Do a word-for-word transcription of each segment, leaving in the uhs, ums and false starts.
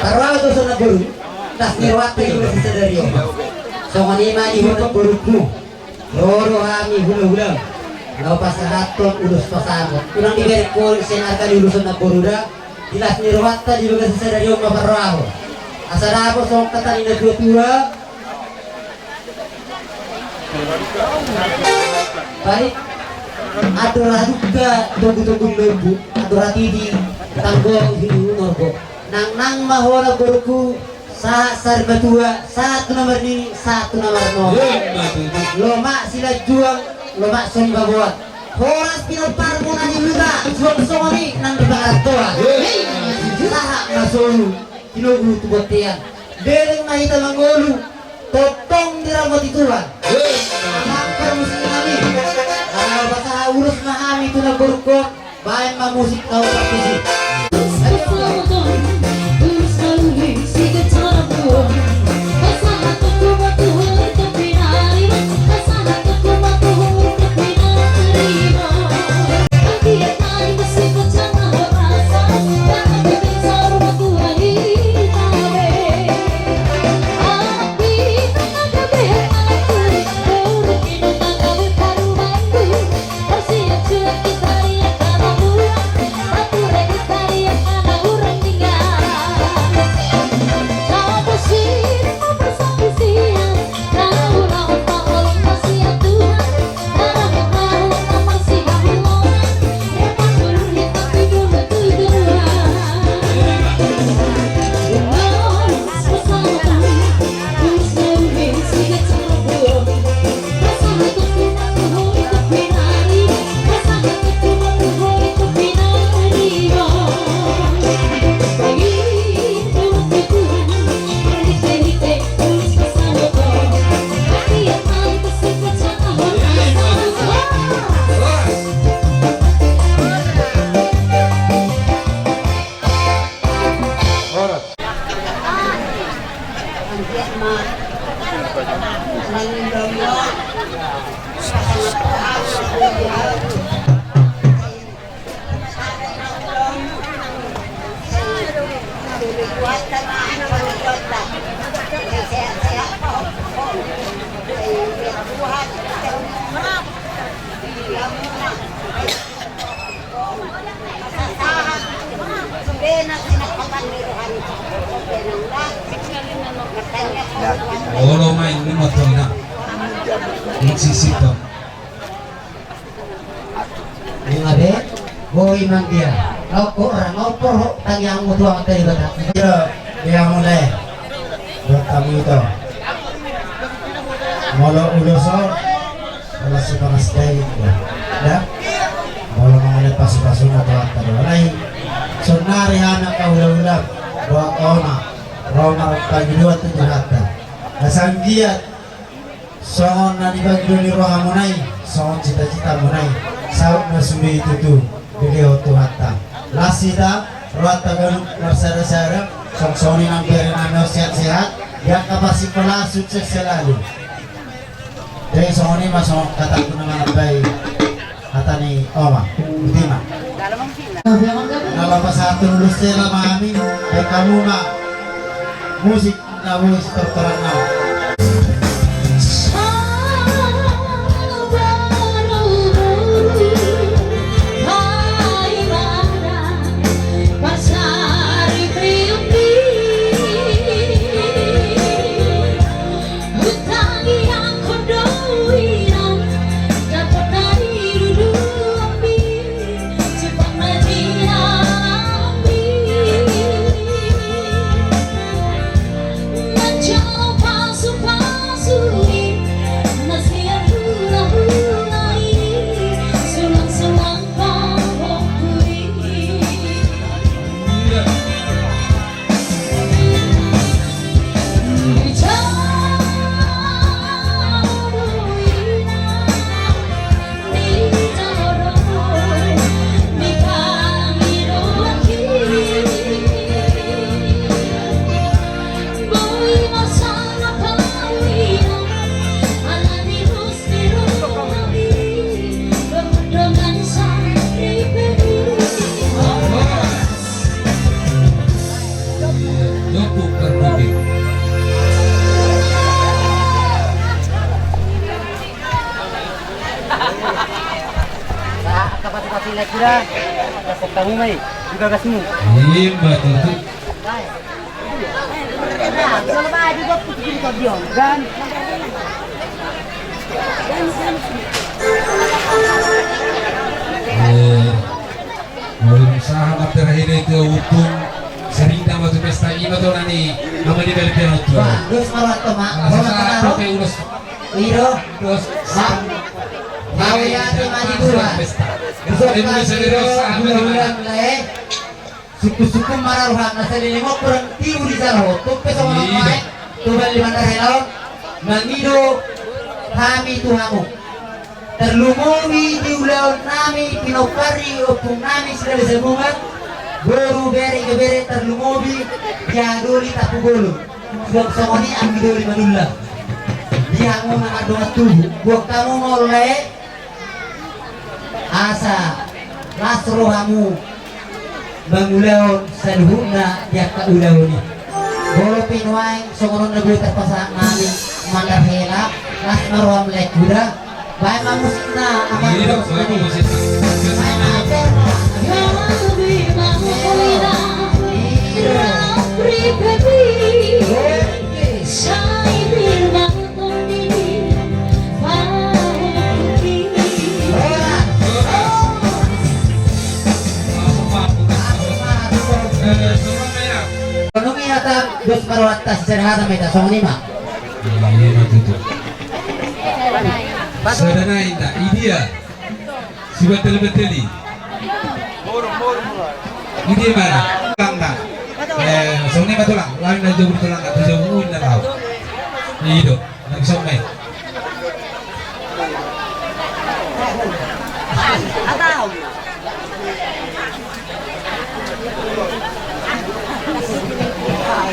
Parrohahon ulos ni namboru, las ni rohanta di bagasan sadari on. Songon i ma di ho namborungku. Ro do hami hulahulam laho pasahathon ulos pasahathon. Unang diberek ho sian arga ni ulos on namboru da. Di las ni rohanta di bagasan sadari on ma parrohahon. Asa dapot songon hata ni natuatua. Baik. Andor hadungka togutogu ni lombu, andor hatiti tanggo hinorbo. Nangnang ma ho namborungku, sahat sarimatua, sahat tu na marnini, sahat tu na marnono. Lomak silanjuang, lomak sonibaboan. Horas pinomparmuna di huta, suang songon i nang di pangarantoan. Sahat ma solu. Tinogu tu bontean. Beleng ma hita mangolu, tongtong diramoti Tuhan. Amang parmusik nami, laho pasahat ulos ma hami tu namborungkon, baen ma musik laho parpisi. Olo main ni motor na. Ing sisip. Nunga be, boi ma dia. Lau ko orang ngopor ho tangiangmu tu Amanta Debata. Iya, dia mulai. Bertamu itu. Molo ulos on, molo sipanas dai. Ya. Molo mangale pasu-pasu na tu Amanta Debata. Sonari anak kau ulam-ulam. Buat ona. Roma pangidoan tu Tuhanta. Nasanggiat. Songon na dipangido ni rohamuna i, songon cita-citamuna i, saut ma sude i tutu dilehon Tuhanta. Las hita, rohanta ganup marsada-sada, songon i nang bere nami on sehat-sehat, di angka parsikolaan sukses selalu. Jadi songon i ma songon hataku na manambai. Hata ni oma, boti ma. Na laho pasahathon ulos sela ma hami, baen hamu ma musik na boi sitortoran na. Ia, kasih tahu mai, juga kasmu. Ima tutu. Eh, mauliate ma terakhir itu, Ompung. Sering nama tu pesta ima tu nani, nama di balik piala tu. Wah, terus malam tu, Mak. Alas malam satu tu, Mak. Pe ulos. Iro. Terus. Mak. Mauliate ma di dua. Pesta. Besok pagi, sendiri, iro, sama ulang, dengan ulang, le. Sungkun-sungkun ma roham, na saleleng on hurang tiur di jala ho, tung pe songon on ma i, tu balik mandar hela on, mangido hami tu hamu. Tarlumobi di ulaon nami, pinompar ni ompung nami, Sidari Sabungan, boru, bere, ibebere, tarlumobi di haha doli Tampubolon. Suang songon i anggi doli Manullang. Di hamu na mardongan tubu, buat hamu ma on, le. Asa las rohamu mangulahon saluhutna di angka ulaon i. Molo pe nuaeng songon on na boi tarpasahat nami mandar hela, las ma roham, le, huda. Baen ma musikna, amang. Iya, baen ma musik. Baen ma musik. Iya. Oke. Songon i hata, dos ma rohanta, sisada hata ma hita, songon i ma. Iya, iya, tutu. Sada nai, inda, idia. Sibatel-betel i. Idia mana? Tulang na. Eh, songon i ma tulang. Lain na jogur tulang, na tu jogur na tau. I do. Lagi songon i.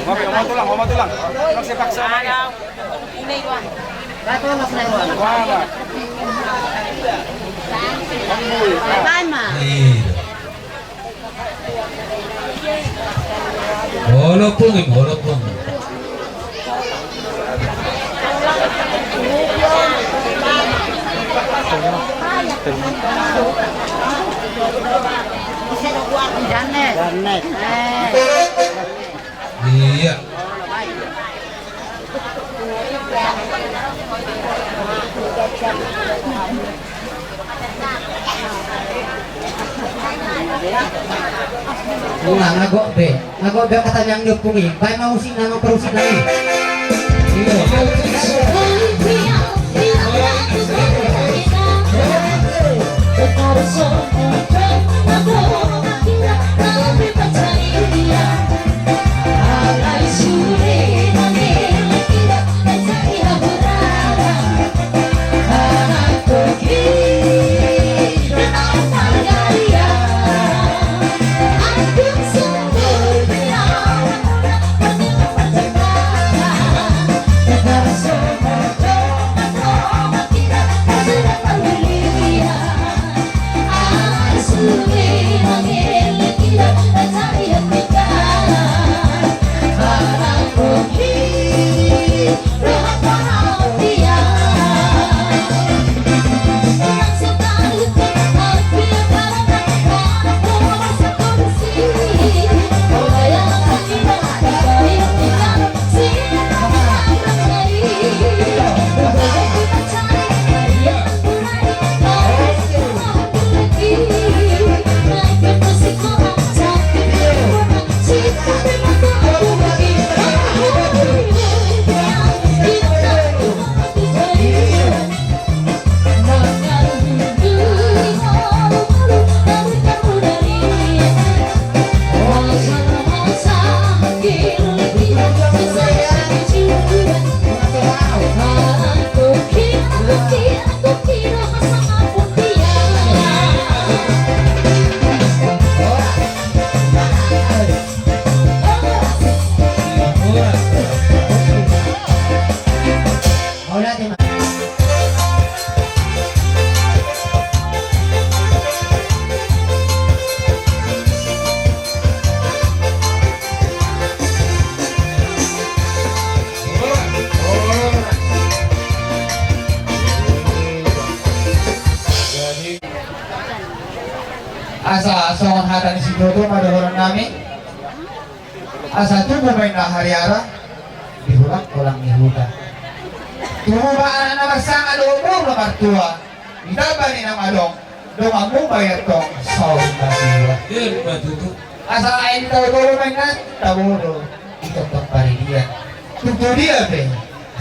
Oma tulang, oma tulang. Tulang sepak sama. Olo, Ompung, olo, Ompung. Janet. Janet. Eh. Iya. Ulang, agak be. Agak be kata yang nyepung i. Baik mau si nama perusik lagi. Iya. Asa songon hata ni sitoto ma dohonon nami. Asa tubu ma inna hariara di holang-holang ni huta. Tubu ma anak na marsangap dohot boru na martua. Ditamba ni na madong, donganmu ma i antong saur matua. Ima tutu. Asa ae di tabo-tabo ma inna, tabo do i tongtong paridian. Tung tu dia pe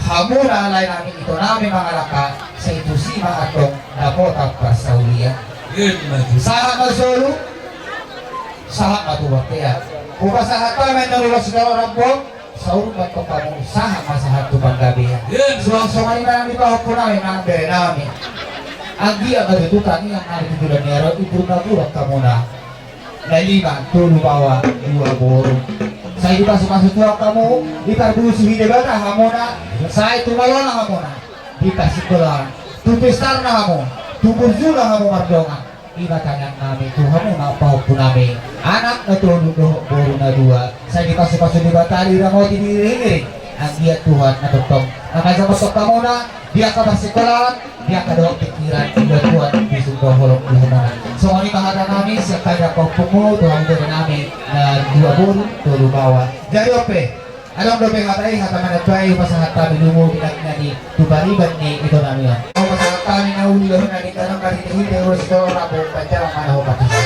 hamuna lae nami, ito nami mangalangka, sai tusi ma antong dapotan parsaulian. Ima tutu. Sahat ma solu, sahat ma tu bontean. Hupasahat hami na ulos di dalan rambon, saur matua hamu, sahat ma sahat tu panggabean. Suang songon i ma nang di pahompu nami manang bere nami. Anggiat ma tutu tangiang nami tu joloan ni ari on, imbur magulang hamuna. Na lima tolu baoa dua boru. Sai dipasu-pasu Tuhan hamu, diparbusu ni Debata hamuna, sai tu malona hamuna, di parsingkolaan, tu pistarna hamu, tu burjuna hamu mardongan. Ima tangiang nami tu hamuna pahompu nami, anak na tolu dohot boru na dua, sai dipasu-pasu Debata, diramoti, diiring-iring, anggiat Tuhan na tongtong na manjamothon hamuna di angka parsingkolaan, di angka dohot pikiran, di Tuhan bisuk do holong di hamuna. Songon i ma hata nami sian hami angka pahompu tu hamu bere nami na dua boru tolu baoa. Jadi on pe, adong dope hata i, hata manambai, hupasahat hami lumobi nangkin i tu pariban ni ito nami on. Hupasahat hami na uli dohot na denggan on, marhite-hite ulos di dalan rambon, panjalan ma na hupasahat.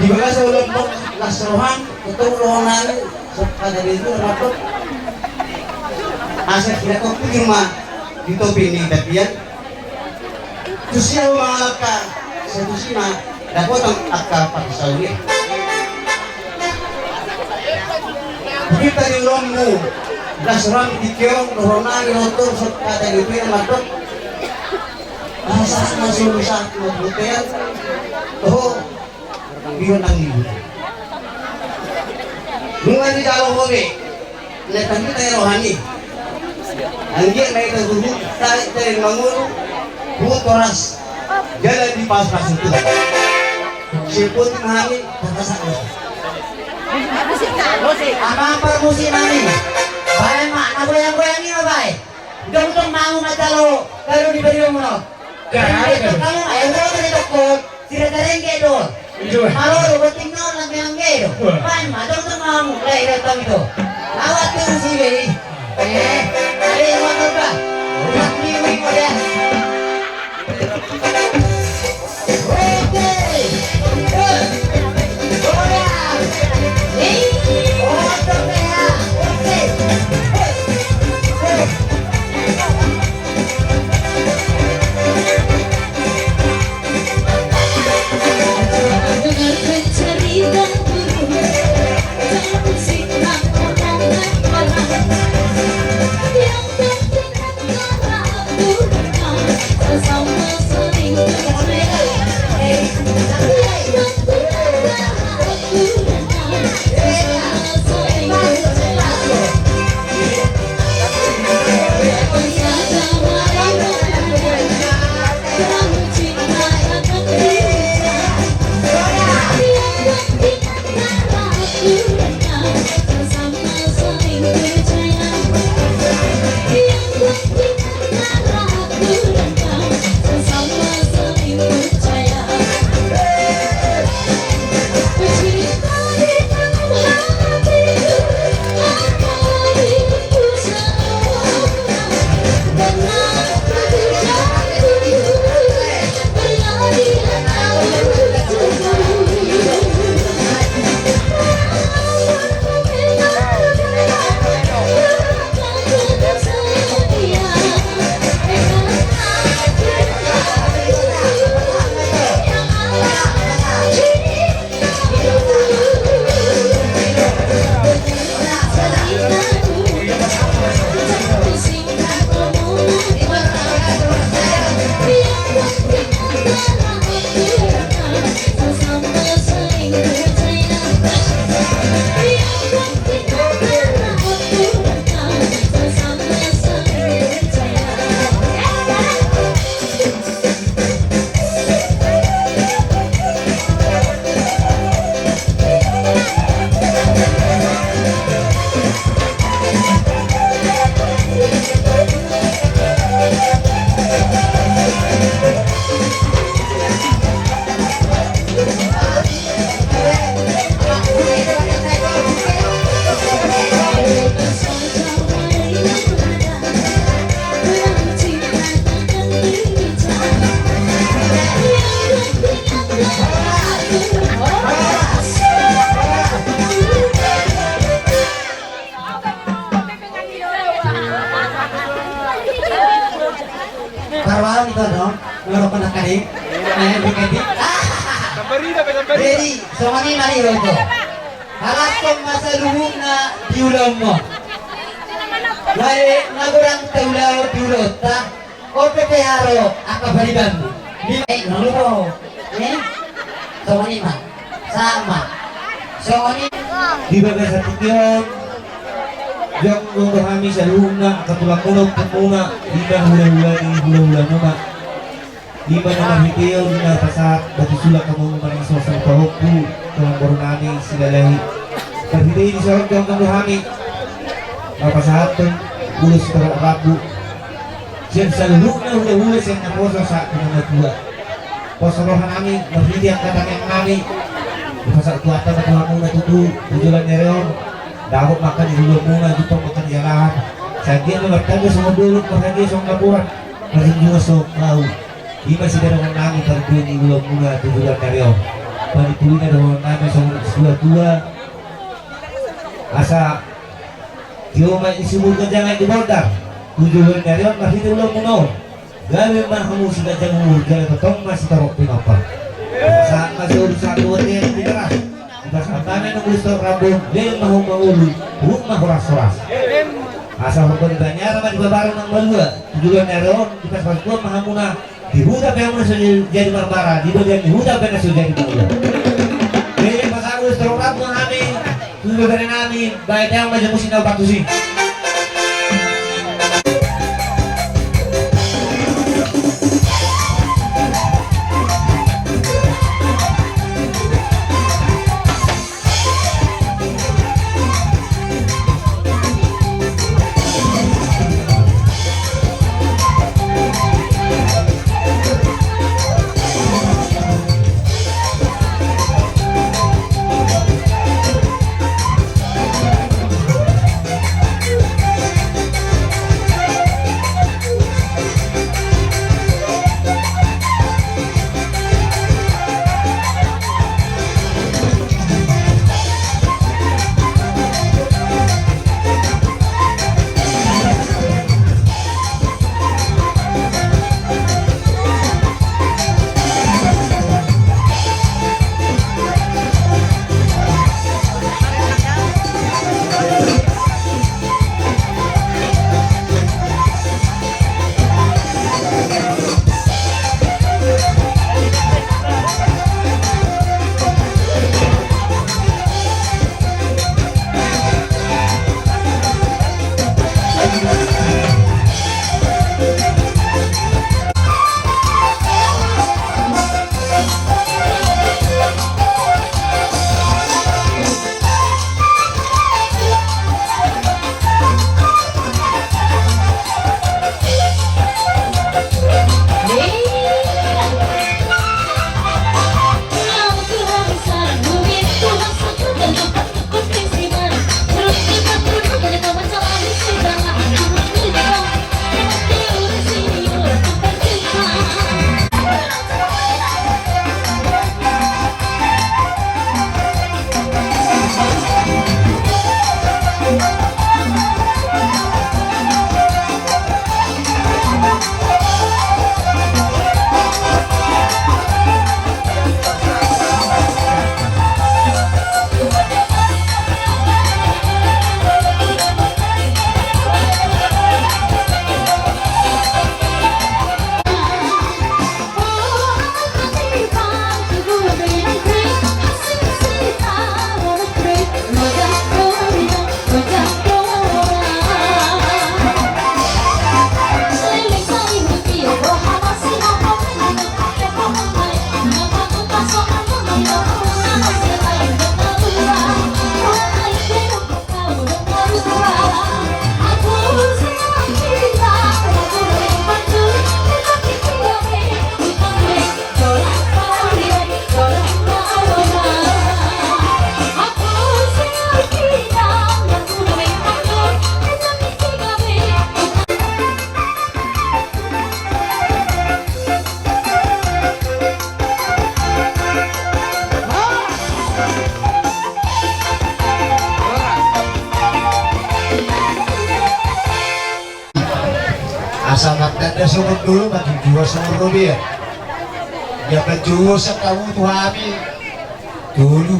Di bagasan ulaon las roham, ketemu rohana ni, so, kata dia itu, rapat. Asa kita kau pikir ma, di topi ni, tapi ya. Tusi au mangalangka, satusi ma dapotan angka parsaulian. Hita di ulaonmu, las roham di keong, rohana di rotor, so, kata dia itu yang mandok. Asa ma solusa, ma butean. Oh, Bionang ni. Nunga dijalo ho be. Na tangki tayo rohani. Anggiat na ita tuhu, tarik tayo mangolu. Buat toras. Jalan di pas pas itu. Sebutin hami, kata satu. Apa-apa musik nami. Bae ma, na goyang-goyang ni ma bae. Dong dong mau matalo, baru di baru mau. Kamu ayo mau tadi toko, sira terengge do. Iya. Halo, buat tinggal lagi angge do. Wah. Pan ma dong dong mau, lai datang itu. Awat tuh sih be. Eh, ada yang mau coba. Tapi wing udah. Parwal itu dong, ngorok kena kari. Eh, bukan di. Jadi, songon i ma di ho. Halashon ma saluhutna di ulaonmu. Lae na godang taulahon di ulaonta. Ope pe haro angka paribanmu. Di, eh, na lupa ho. Eh? Songon i ma. Sama. Songon i. Di bagasan tingki on. Jong nunga hami saluhutna angka tulangmuna, ompunmuna, di na hulahula ni hulahulamuna. Ima na marhite on na pasahat batu sulak hamu manang suasana pahompu, tulang boru nami Silalahi. Marhite i dison do hami na pasahathon ulos torop rambu sian saluhutna hulahula sian naposo sahat tu na matua. Pos roha nami marhite angka tangiang nami, dipasahat Tuhanta ma tu hamuna tutu tu joloan ni ari on. Dapot ma angka ni ulaonmuna, jumpang ma angka ni jalahan. Sai anggiat ma martanda songon dolok, marhadiah songon napuran, marjunjungan songon hau. Ima sidohonon nami parbue ni ulaonmuna tu joloan ni ari on. Panimpuli na dohonon nami songon situatua, asa tio ma i sumur ganjangan di Bondar tu joloan ni ari on marhite ulaonmuna on. Gabe ma hamu siganjang umur, jala tongtong ma sitorop pinompar. Sahat ma solu sahat dua, tiar di beras. Dipasahat hami na ulos torop rambu, leleng ma hamu mangolu, huhut ma horas-horas. Asa horbo ni Baniara ma dipabarang nang malua tu joloan ni ari on. Dipasahat Tuhan ma hamuna, di huta pe hamuna so jadi marbara, di bagian ni huta pe na so jadi malua. Jadi pasahat ulos torop rambu ma hami tu ibebere nami, baen damang ma jo musik na opat tusi. Asa martanda songon dulu, marjujungan songon robean. Ia manjouhon sian hamu tu hami tolu.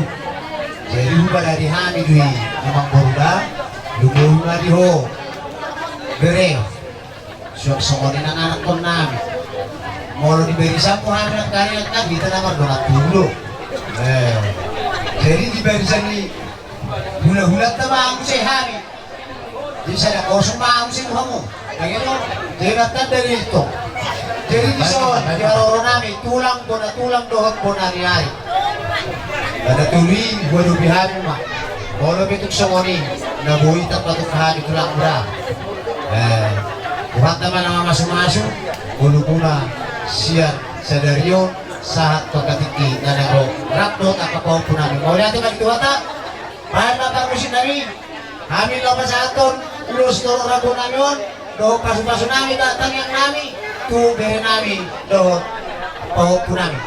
Jadi huparade hami do i, amang boru da, lumobi ma di ho. Bere. Suang songon i nang anakkon nami. Molo di barisan mu hami nang kari nang kari, hita na mardongan tubu do. Eh. Jadi di barisan ni hulahulanta ma muse hami. Jadi sada kosong ma muse tu hamu. Bagian do. Jadi martanda do i tong. Jadi dison di haroro nami tulang bona tulang dohot bona ni ari. Pada tuli dua dubi hami ma. Molo pe tung songon i na boi tapatuk hami tulang mura. Eh, Tuhanta ma na mamasumasu. Molo bona sian sadari on sahat tu angka tingki na naeng ro rap dohot angka pahompu nami. Mauliate ma di Tuhanta. Baen ma parmusik nami. Hami laho pasahathon ulos torop rambu nami on dohot pasupasu nami dohot tangiang nami tu bere nami dohot pahompu nami.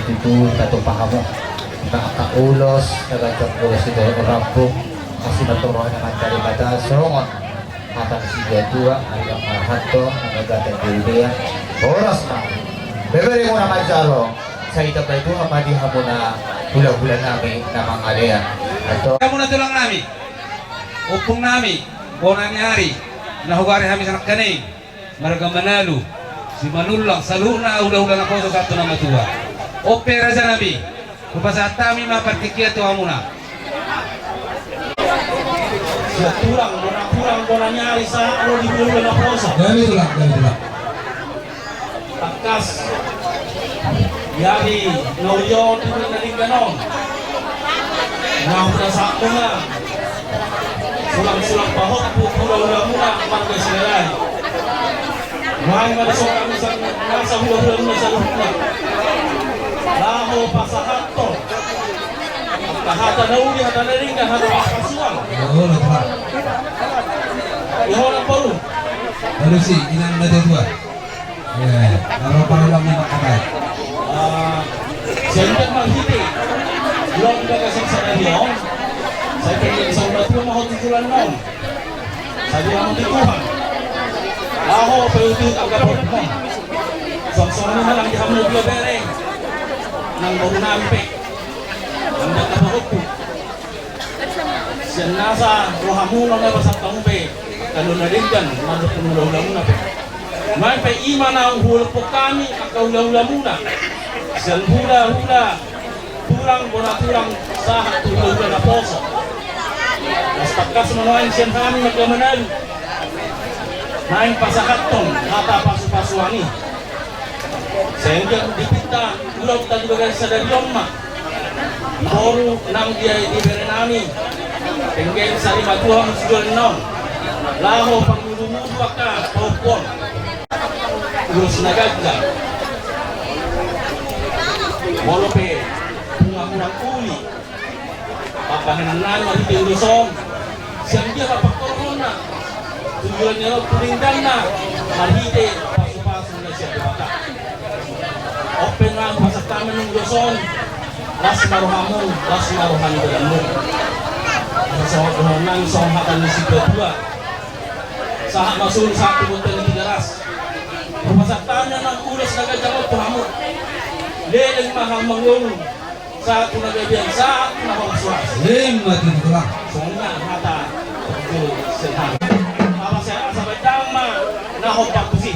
Itu tatupa hamu. Angka ulos na ganjang, ulos di dolok rambu. Asi ma tu roha ni Amanta Debata songon hata ni situa-tua, ari angka hatto na gata di dia. Horas ma. Bebere muna manjalo. Sai tapai Tuhan ma di hamuna hula-hula nami na mangalean. Atau hamuna tulang nami, ompung nami, bona ni ari, na hugari hami sanak kaning, marga Manalu, Simanullang, saluhutna hula-hula naposo sahat tu na matua. On pe raja nami, hupasahat hami ma partingkian tu hamuna. Sian tulang, bona tulang, bona ni ari, sahat ro di hula-hula naposo. Gabe tulang, gabe tulang. Tangkas. Jadi, na uli on di na denggan on. Na hupasahat muna. Sulang-sulang pahompu, hula-hula muna, marga Silaban. Nuaeng ma dison hami sian nasa hula-hula muna saluhutna. Laho pasahathon. Angka hata na uli, hata na denggan, hata pasupasu. Olo, Pak. Iholan palu. Palusi, inang na tua-tua. Eh, aro parulang ni makatai. Ah, sian dia marhite. Ulang di bagasan sadari on. Sai pe dia bisa udah tua mau tujulan non. Sai dia mau di Tuhan. Laho peuti angka pohon. Songon-songon i ma nang di hamu dua bere. Nang boru nami pe. Nang dangka pahompu. Sian nasa rohamuna na pasahat hamu pe. Angka na denggan mandok hula-hula muna pe. Nuaeng pe i ma naung hulompok hami angka hula-hula muna. Sian hula-hula tulang, bona tulang, sahat tu hula-hula naposo. Las tangkas ma nuaeng sian hami marga Manalu. Naeng pasahathon hata pasu-pasuan i. Sehingga dipinta ulaonta di bagasan sadari on ma. Boru nang di, di bere nami. Denggan sari matua musujol non. Laho pangudu-ngudu angka pahompu on. Ulos na ganjang. Molo pe punguan uli. Pambahenan nami marhite ulos on. Sian dia ma pangkorhonna. Tujuan ni on tu dengganna. Marhite pasu-pasu na sian Debata. On pe na hupasahat hami nang ulos on. Las ma rohamu, las ma roha ni badanmu. Songon dohonon nang songon hata ni situa-tua. Sahat ma solu sahat tu bontean ni Tigaras. Hupasahat hami nang ulos na ganjang on tu hamu. Leleng ma hamu mangolu. Sahat tu na gabean, sahat tu na horas-horas. Leleng ma tutu, Tulang. Songon i ma hata tu sian hami. Apa sai asa baen damang ma na hombar tusi.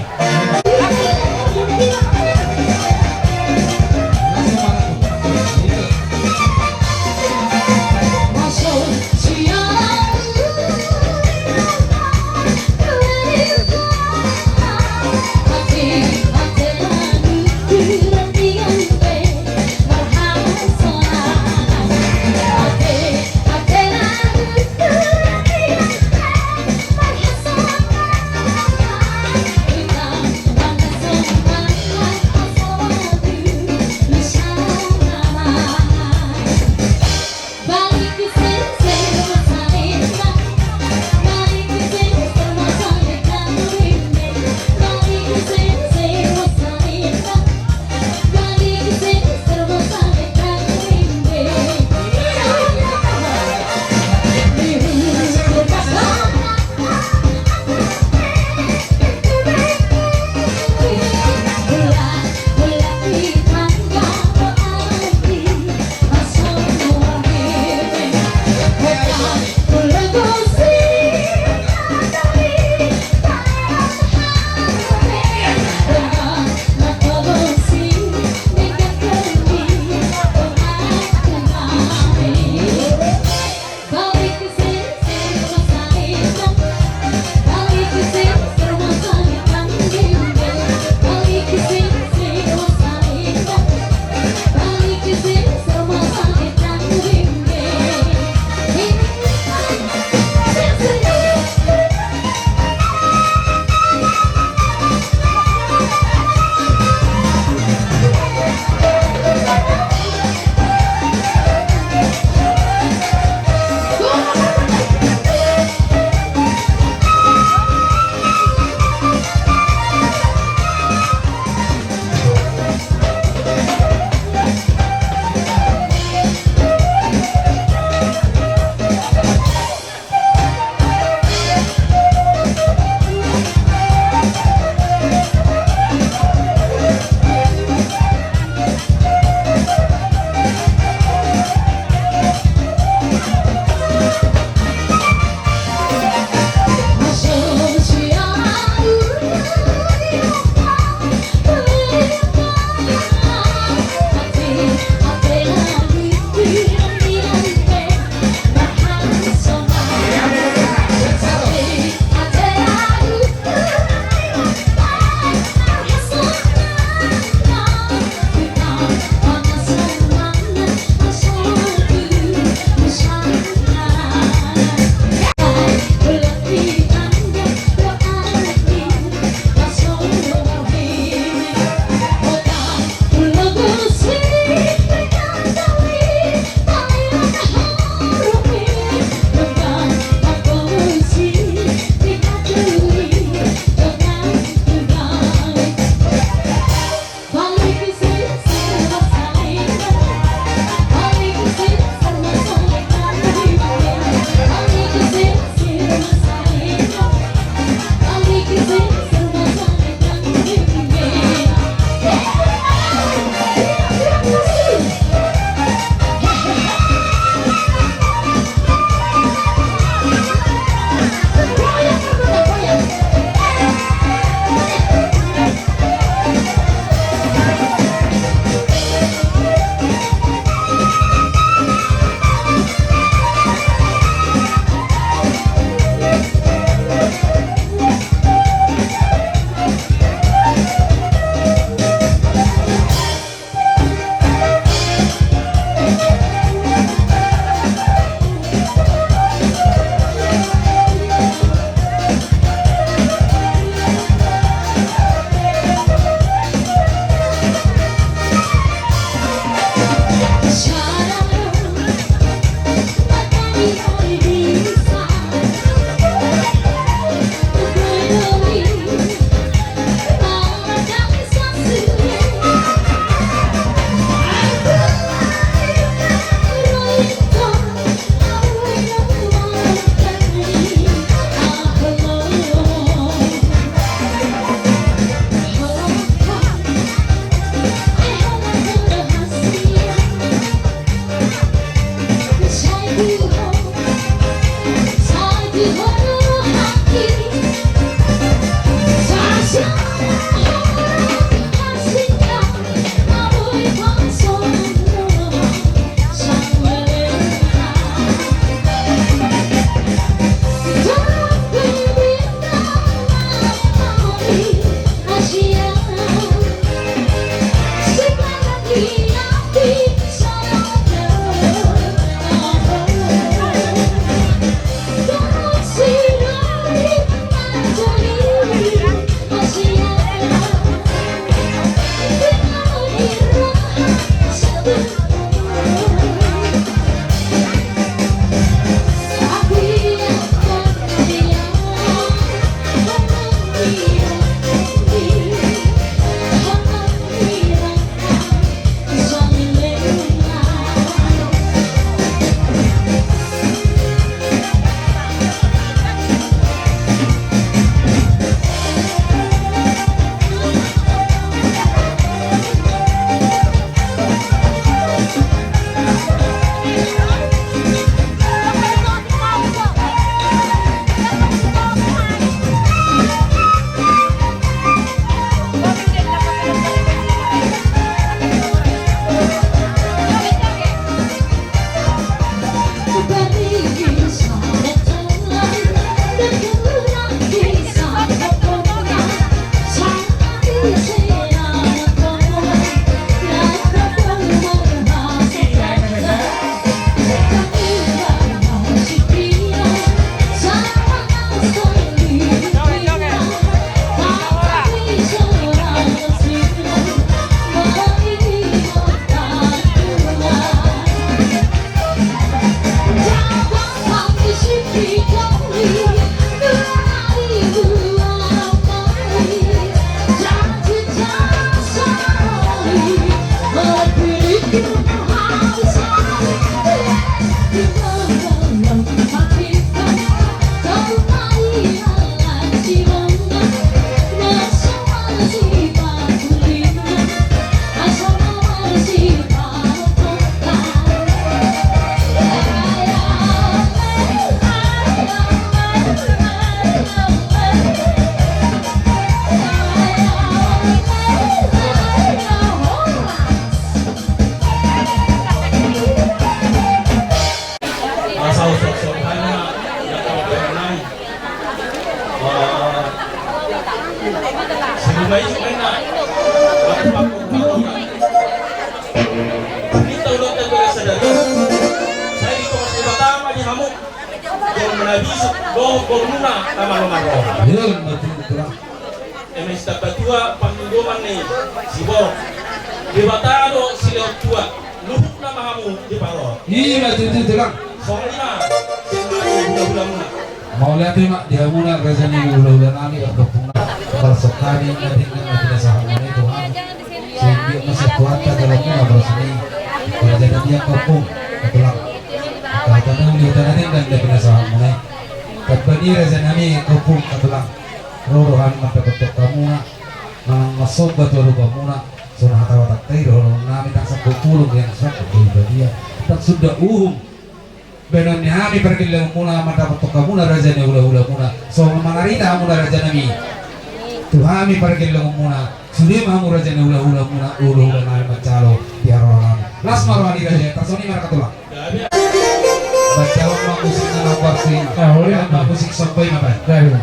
Maisuk ma inna. Mantap, aku, aku, aku. Minta ulang dan berasa dari. Sai ditongos Debata ma di hamu. Jolma na bisuk dohot borumuna na malo marroha. Iya, betul, betul. Eme sitambatua pangidoan ni siborok. Debata do silehon tua. Luhutna ma hamu diparorot. Iya, betul, betul, Tulang. Songon i ma sian nami hulahulamuna. Mauliate ma di hamuna raja ni hulahula nami, dohot ompungna. Parsok hami na denggan na pinasahatmuna i tu hami. Sai anggiat ma sian Tuhanta jalanmuna, parsok ni raja nami, angka ompung, angka tulang. Angka hata na uli, hata na denggan na pinasahatmuna i. Tamba ni raja nami, angka ompung, angka tulang. Ro do hami mandapothon hamuna, manang marsomba tu adopanmuna. Songon hata Batakta i dohonon nami, ndang sangkut bulung ia, ndang sangkut bulung badia, ndang sundat uhum. Bahenon ni hami pargellengonmuna mandapothon hamuna raja ni hulahulamuna. Songon mangarita hamuna raja nami tu hami pargellengonmuna, sude ma hamu raja ni hulahulamuna, hulahula nami manjalo di haroro nami. Las ma roha ni raja i, tarsongon i ma, angka tulang. Baca ma musik na nampasi. Ah, boleh. Ma musik somba i ma, Pak. Boleh.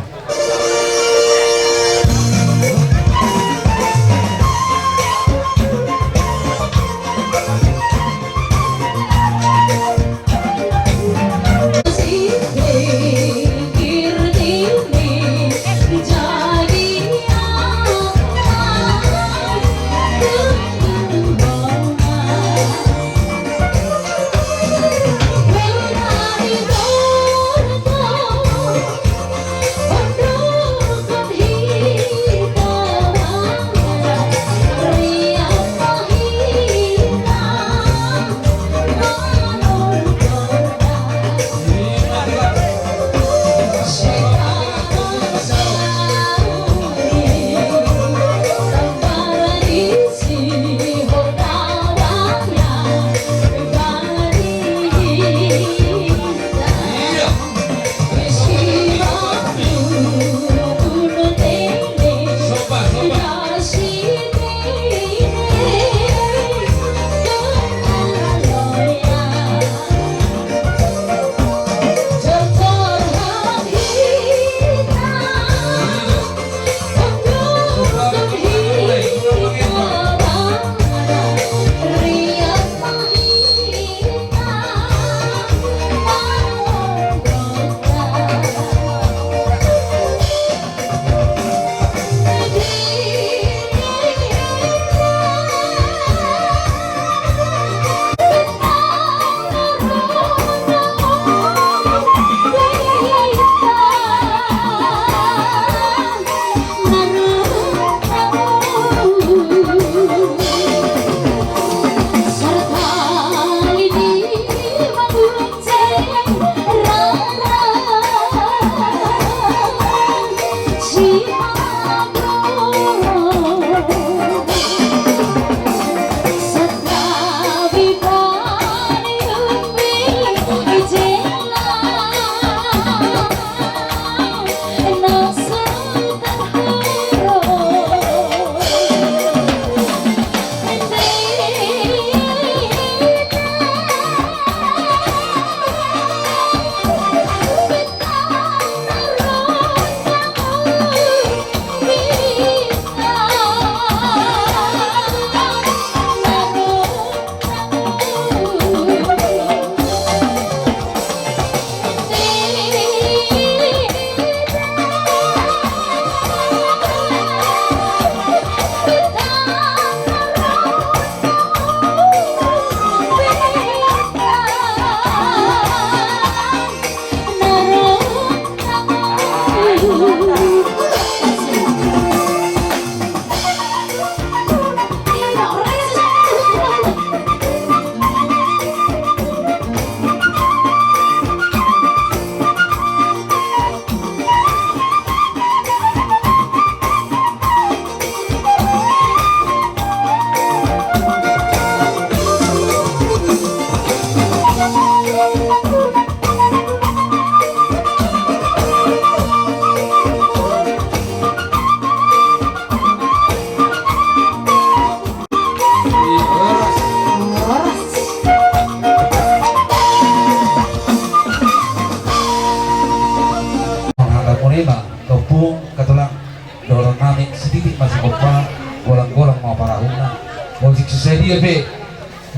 Nami sititi ma sigompa, golang-golang ma parahuna. Molo sing so sadia pe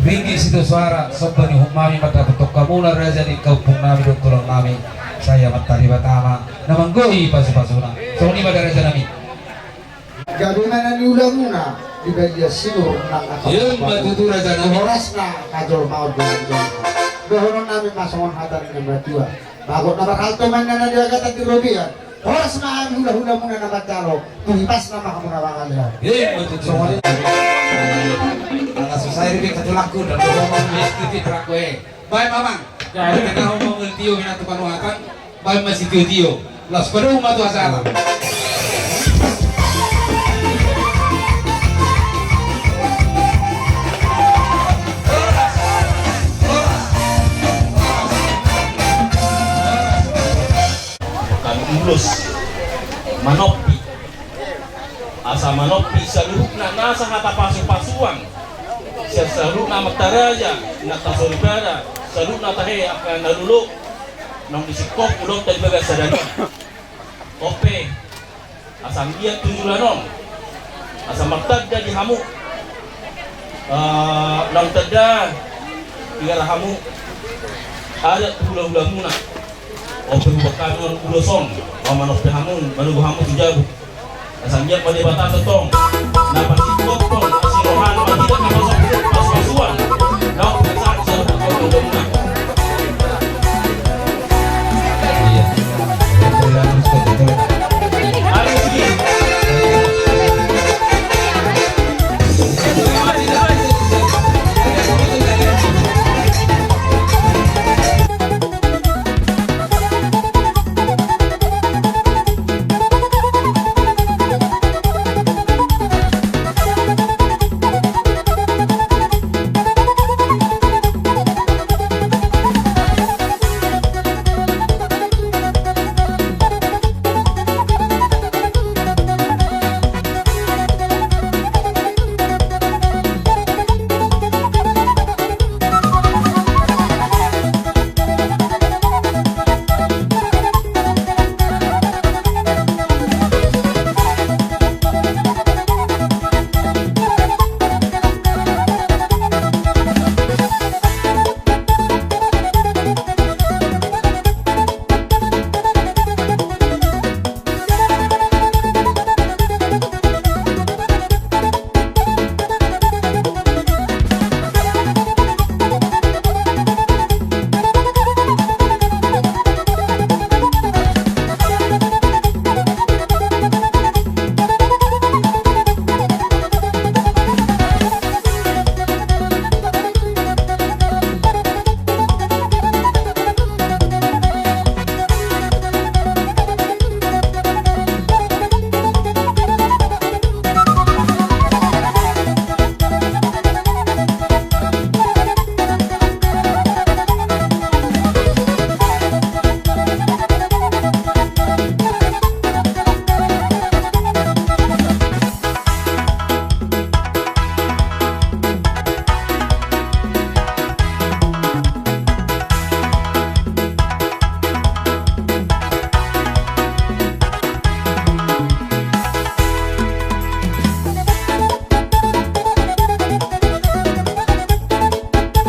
ringgit sitio soara somba ni uhum nami mandapothon hamuna raja ni kaompungnami dohot tulang nami, sai Amanta Debata ma na manggohi pasu-pasuna. Songon i ma da raja nami. Gabe ma na niulamuna di balian sinur nang angka. Ima tutu raja nami. Horas ma hajolmaon di angka. Dohonon nami ma songon hata ni na matua. Bagot na marhalto ma inna na di agatan di robean. Horas ma hami hula-hulamuna na manjalo, tu hipasna ma hamu na mangalehon. Ima tutu. Songon i. Ala susah i ribik katulangku dan dohonon ni S T P Prako e. Baen ma amang. Jadi na ho ma mangoli tio minantu panuatan. Baen ma sitio-tio. Laos padomu ma tu hasahatan. Kan ulos manompi, asa manompi saluhutna nasa hata pasu-pasuan sian saluhutna amanta raja, inanta soripada, saluhutna tahe angka na lolo, naung disingkop ulaonta di bagas sadari on. On pe, asa anggiat tu joloan on, asa martanda di hamu, eh, naung tanda, tinggal hamu adat hula-hulamuna. On pe hubahen hami on ulos on, mamanompi hamu, manogu hamu tu jabu. Asa anggiat ma Debata tongtong.